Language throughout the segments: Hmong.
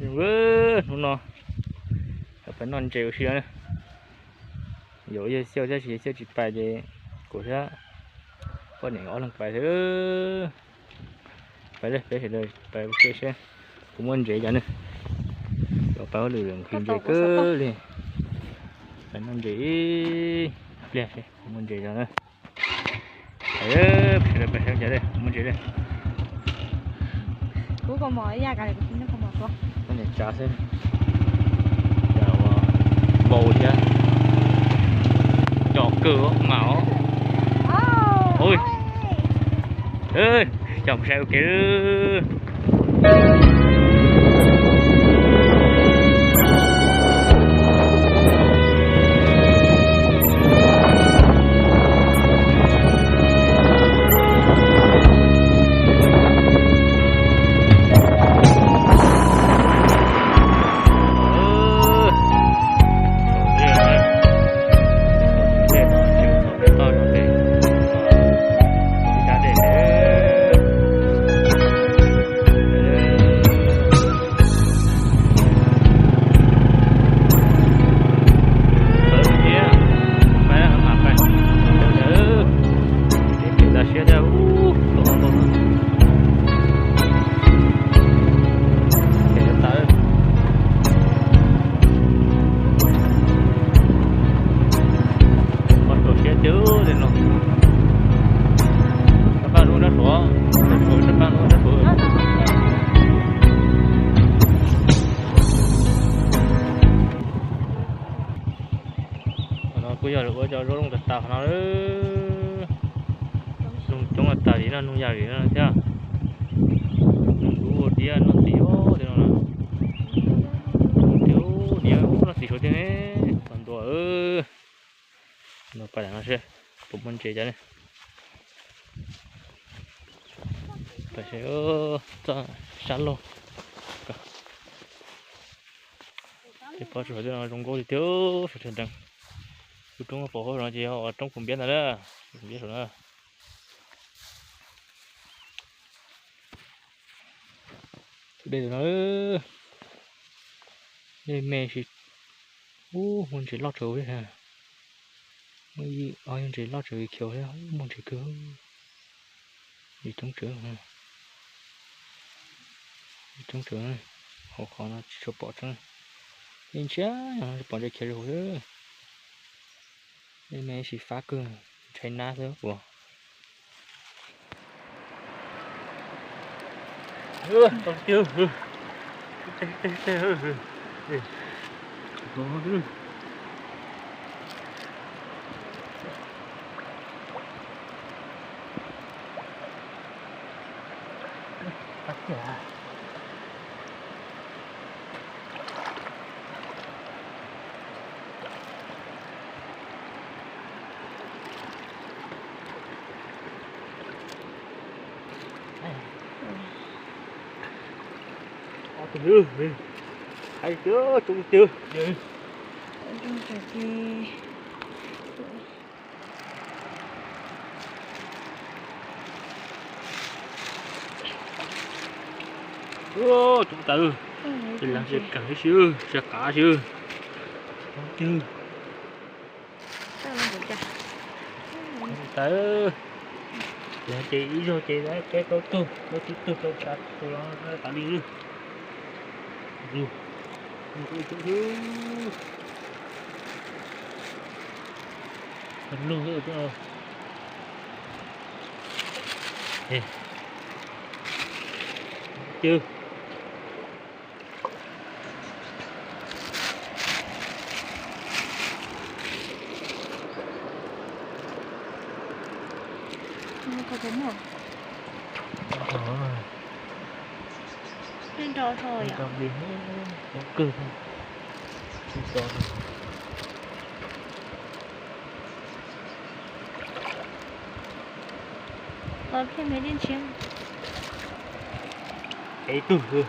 Hnub no pais noj ntses ua si na. Yuav yog xiauj thiab, tsis yog xiauj tsis pais ces kuv thiab poj niam ob leeg pais xwb. Pais li peb sawv daws pais ua ke seb puas muaj ntses cov ne. Yuav pais ua lwm nqhis ntses kawg li. Pais noj ntses ib pliag seb puas muaj ntses cov na. Pais sawv daws pais saib cov li puas muaj ntses li. Poj niam tsav xwb. Cas ua vau thiab. Cov kawg mas os. Coj mus saib ua ke. Siab tiag li no. Sab paj lub sab suav, sab paj lub sab suav. Qhov no kuj yog lawv ua cov zoo looj tag tag qhov no. Noog coob tag li no, noog yam li no thiab. Noog dub diab no txiv os, tej no na. Coob tiag, diab no txiv suav tiag ne. Tau ntua, ntua pais no seb puas muaj ntses cov ne. Pais seb txoj sab laug. Tej pob tsuas tej no zoo nkauj tiag tiag, suav tseem deev. Lub roob pom hauv no ces yog roob Pum Npiab ntag na, Pum Npiab saum na. Tus dej no, dej me sis, ub, muaj ntses loj tsawv li. Muaj ib ob yog ntses loj tsawv khiav thiab, muaj ntses kawg. Ntses coob tsawv, ntses coob tsawv, hauv qhov no tsis tshua pom tseeb. Yeej ntshiab no tsis pom ntses khiav li hauv xwb. Dej me sis fab kawg, ntshai nab xwb puas. Ob tug, hais tias coob tiag. Coob tas, ces lav ntses kawg li si, ntses qav si. Coob tiag. Coob tas, ces ib zaug ces peb plaub tug, plaub tsib tug rau xya tus los tas li. Lug, lug xwb. Cw. Nro, nro, kawg. Los pheej me dej ntshiab. Peb tug. Coob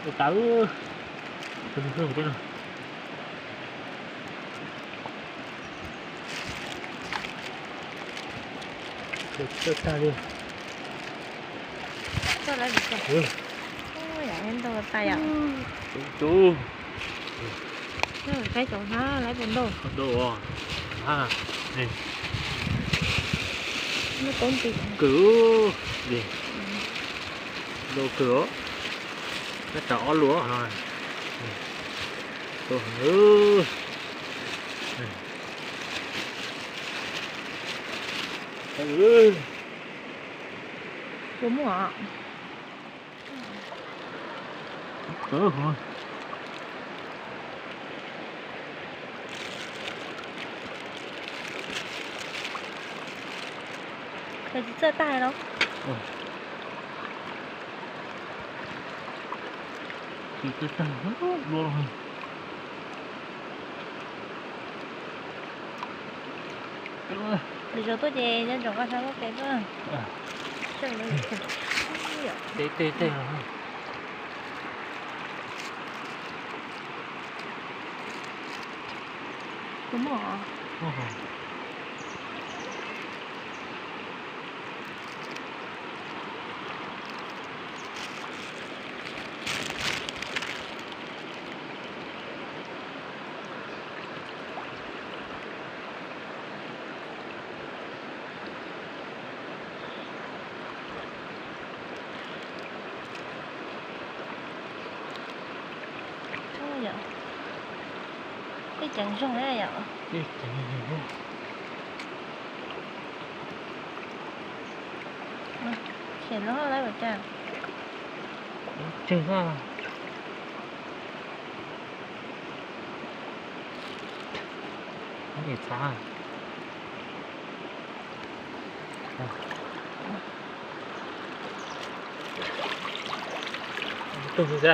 tas, coob tas. Tsis txawj tag li. Txawj lawm. Ntau tas yom. Tus, tus. Qaib tau hnab lawm, tau ntau. Ntau os. Hnab. Muaj koob tis kawg li. Ntau kawg os. Tab tsam ob lub no. Ntau heev. Puas muaj? Tsis txawj tag no. Tsis txawj tag, lua lawm. Lwm zaus tuaj ces nco ntsoov nqa sab loj pem tuaj. Tej tej tej. Puas muaj? Yom, tej ceev zog yom. Ces loj lawm cas. Tsawg xwb. Txhav. Tug xwb.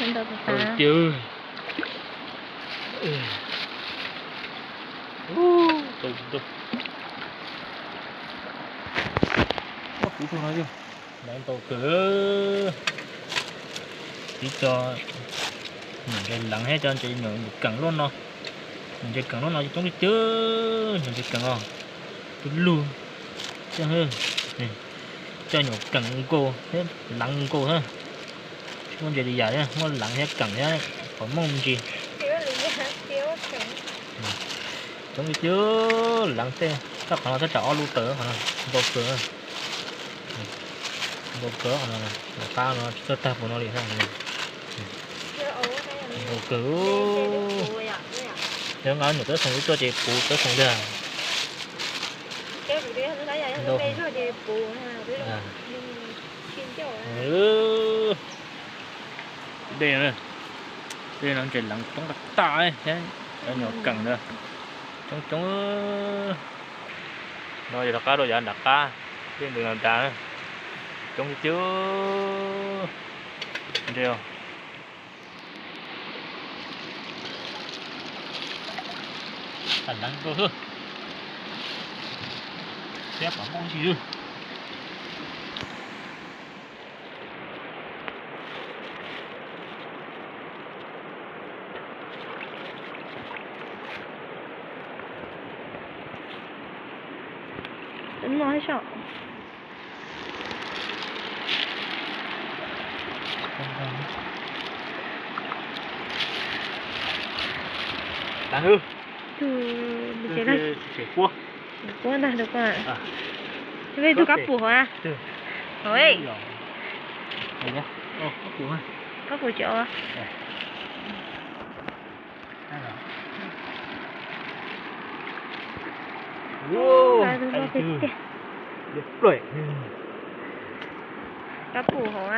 Ntau tiag. Ntau, ntau. Ntau kawg. Tiv co nyuam ntses leev thiab cov ntses nyuam keem luaj no. Nyuam ntses keem luaj no coob coob, nyuam ntses keem os, tu lug. Cov nyuam keem nkaus thiab leev nkaus thiab. Tsis muaj ntses li yam thiab, muaj leev thiab keem thiab, qhov muaj me ntsis. Coob li tiag, leev tej, tab qhov no tab tsam ob lub tawm qhov no, ntau kawg. Ntau kawg qhov no, qab no tsis txawj tag puas no li thiab. Ntau kawg. Yog nqa nyuam tawb xoom tuaj ces puv tawb xoom tiag. Ntau. Dej, dej no ntses leev coob tag tag thiab, cov nyuam keem ntawd coob coob. No yog rov qab rau yav nram qab, tej ntawd no nrad coob tiag tiag. Ntses os. Leev kawg xwb. Thiab pom muaj ntsis xwb. Leev hwb. Tug, tug kab pum hov. Kab pum tsis ua. Kab pum hov a.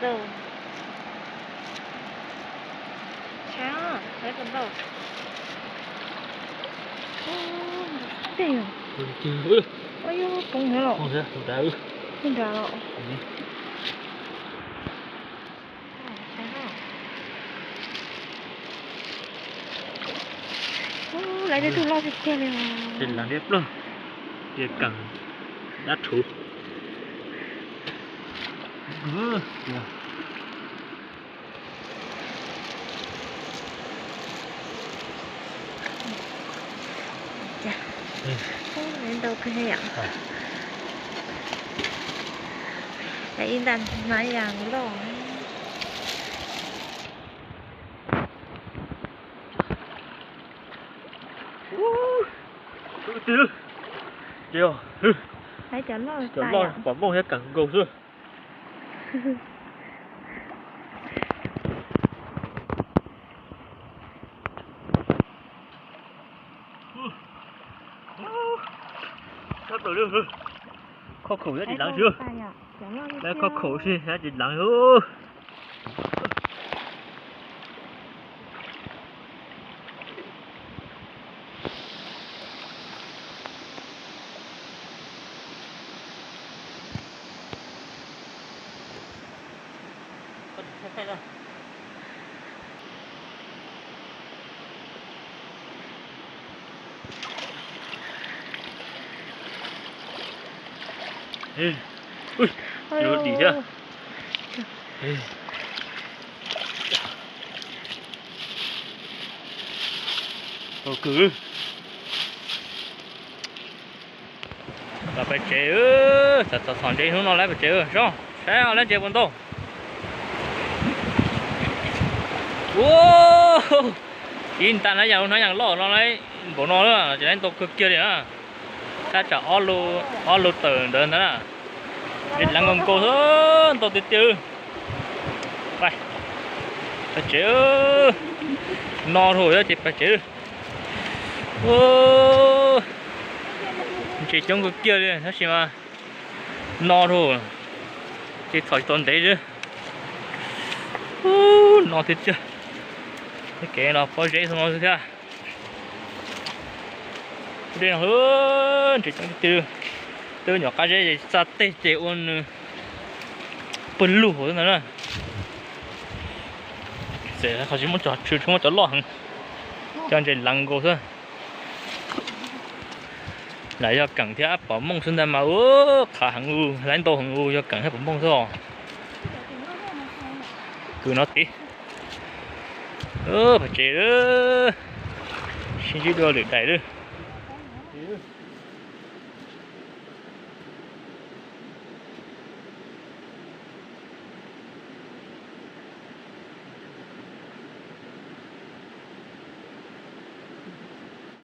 Ntau. Ntau. Ntau tiag. Ua yog poob thiab los. Poob nrad los. Lawv tej tug loj tiag tiag li. Ces lawv liab pluag, ces keem dab rhuv. Ntau kawg yom. Ib nta hnav yas loj. Cov loj pom mooj thiab keem nkaus xwb. Khoj khaum thiab tsis leev xwb. Khoj khaum xwb thiab tsis leev xwb. Dim thiab. Tau kawg. Los pem tsev, txom txom ntse hnub no lawm pem tsev, saib saib lawv ntses puas ntau. Ua, ib nta hnav yas, hnav yas loj no lawm npaum no na, ces lawv ntau kawg kiag li na. Thaj tsam ob lub tawm ntawd ntag na. Ntses leev nkaus nkaus xwb, ntau tiag tiag. Pais tsev, no dhau ces pais tsev. Ntses coob kawg kiag li tab sis mas no dhau ces txhom tsis tau ntev xwb. No tiag tiag. Tej kev no pob zeb xwb no xwb thiab. Dej no ntses coob tiag tiag. Twb nyuam qab zeb es txaj teg ces ua nws pawg lug hauv xwb ntag na. Ces qhov tsis muab cov tsw, tsis muab cov loj heev, cov ntses leev nkaus xwb. Lam yog keem thiab pom mooj xwb ntag mas ua qhav heev ua, lawv ntau heev ua, yog keem thiab pom mooj xwb os. Kwv no tid, pem tsev, sib ntsib dua lwm daim lawm.